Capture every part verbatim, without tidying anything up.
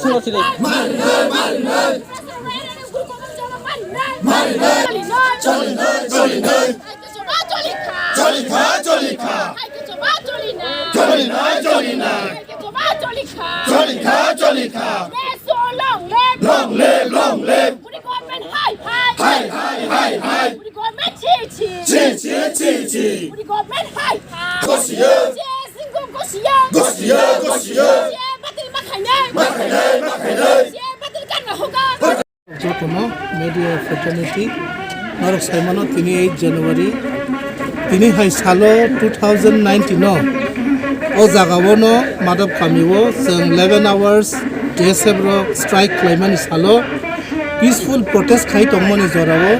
Sino sini. Marinai, marinai. Marinai. Cholinai, cholinai. Cholikha, cholikha. Cholinai, cholinai. Cholikha, cholikha. Yes, so long live. Long live, long live. Buri government hai hai. Hai hai hai hai. Buri government chi chi. Chi chi chi chi. Buri government hai hai. Gosiya. Yes, singo gosiya. Gosiya, gosiya. Yes, batil ma khainai. Ma khainai, ma khainai. Yes, batil kan na hoga. Jotono media fraternity norok saimano tini eight January, tini hai salo two thousand nineteen no o jaga o no Madhab kami o chwng eleven hours T S F rok strike khlaimani salo peaceful protest khai tongmani jora o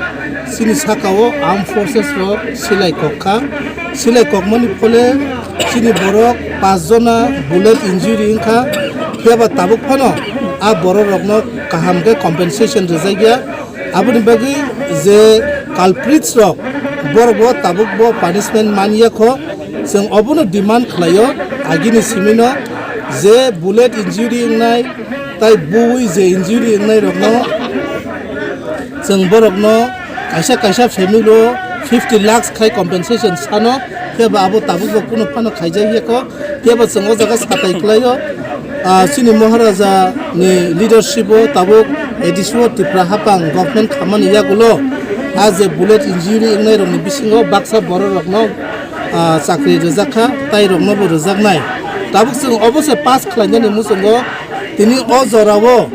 chini saka o armed forces rok silai kok kha, silai kokmani phole chini borok pas jona bullet injury wngkha, phiya ba tabuk phano a borok rokno kaham khe compensation rijak ya. Aboni bagwi je culprits rok, borok bo tabuk bo punishment man ya kho, chwng obono demand khlaio. Agini simino je bullet injury wngnai tai buwi je injury wngnai rokno chwng borokno kaisa kaisa family o fifty lakhs khai compensation sano, phiya ba abo tabuk bo kunu phano khaijak ya kho. Phiya ba chwng o jaga satai khlaio, ah, chini Maharaja ni leadership o tabuk A D C o Tripura hapang government khamani yagulo, ah, je bullet injury wngnai rokni bisingo baksa borok rokno, ah, chakri rijak kha, tai rokno bo rijaknai. Tabuk chwng obo se pass khlainani muchungo tini o jora o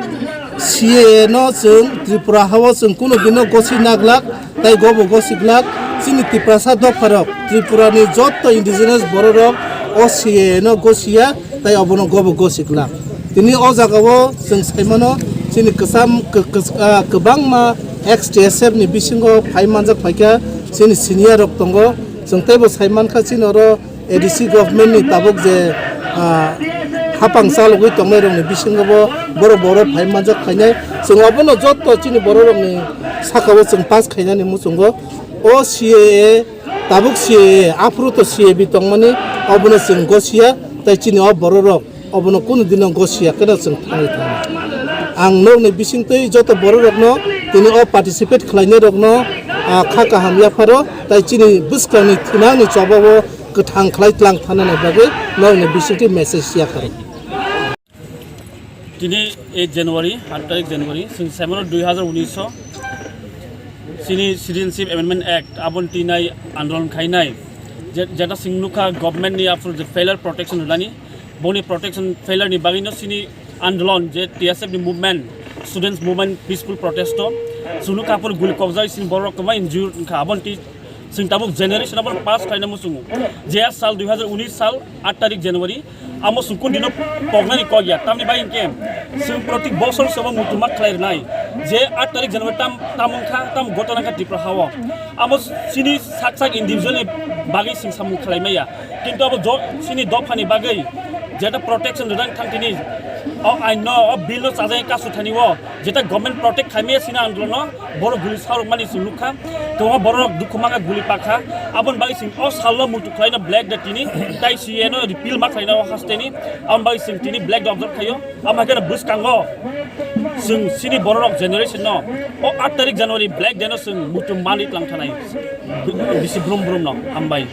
C A A no chwng Tripura ha o chwng kunu dino gosi naglak. Tai gobo gosiglak chini Tiprasa dopharok, Tripurani jotto indigenous bororok o C A A no gosiya, tai obono gobo gosiglak. Tini o jagao chwng saimano chini kwcham kw-, kw-, ah, kwbangma ex T S F ni bisingo phai manjak phaikha chini senior rok tongo. Chwng teibo saimankha chini oro A D C government ni tabuk je, ah, hapang chalogwi tongnai rokni bisingo bo borok borok phai manjak phainai. Chwng obono jotto chini borok rokni saka o chwng pass khainani muchungo o C A A, tabuk C A A, aphuru to C A B tongmani, obono chwng gosiya, tai chini o borok rok obono kunu dino gosiya kheno chwng thangwi thango. Ang nokni bisingtwi joto borok rokno tini o participate khlainai rokno, ah, kha kaham yapharo, tai chini bwskangni thinangni chobao kwthang khlai tlang thanani bagwi nokni bisingtwi message yapharo. Tini eight January, aat tarik January, chwng saimano dui hazar unis o chini Citizenship Amendment Act aboni tinai andolon khainai, je-, jeta chwng nukha government ni aphuru je failure protection rwnani, boni protection failure ni bagwino chini andolon je T S F ni movement, students movement, peaceful protest o chwng nukha aphuru guli kokjagwi chini borok kwbangma injured wngkha, aboni ti-, Chwng tabuk generation abo pass khlaina muchungo. Je sal dui hazar unis sal aat tarik January, amo chwng kundino poknani kok ya. Tamni bai hinkhe chwng protik bosor sobo muitu ma khlai rwnai. Je aat tarik January tam, tam wngkha, tam gotona wngkha Tripura hao. Amo chini sak sak individual ni bagwi chwng samung khlai maya. Kintu abo jo-, chini dophani bagwi jeta protection rwna thang tini o ain no, o bill no chajai kasu thani o. Jeta government protect khaimaya sina androno, borok guli sarok mani chwng nukha. Tongma borok dukhu mangkha guli pakha. Aboni bagwi chwng o salno muitu khlaino black day tini, tai C A A no repeal ma khlaino o hasteni. Aboni bagwi chwng tini black day observe khaio. Amo khe bwskango Chwng chini bororok generation no o aat tarik January Black Day no chwng muitu manwi tlang thanai. Bisi brum brum no hambai.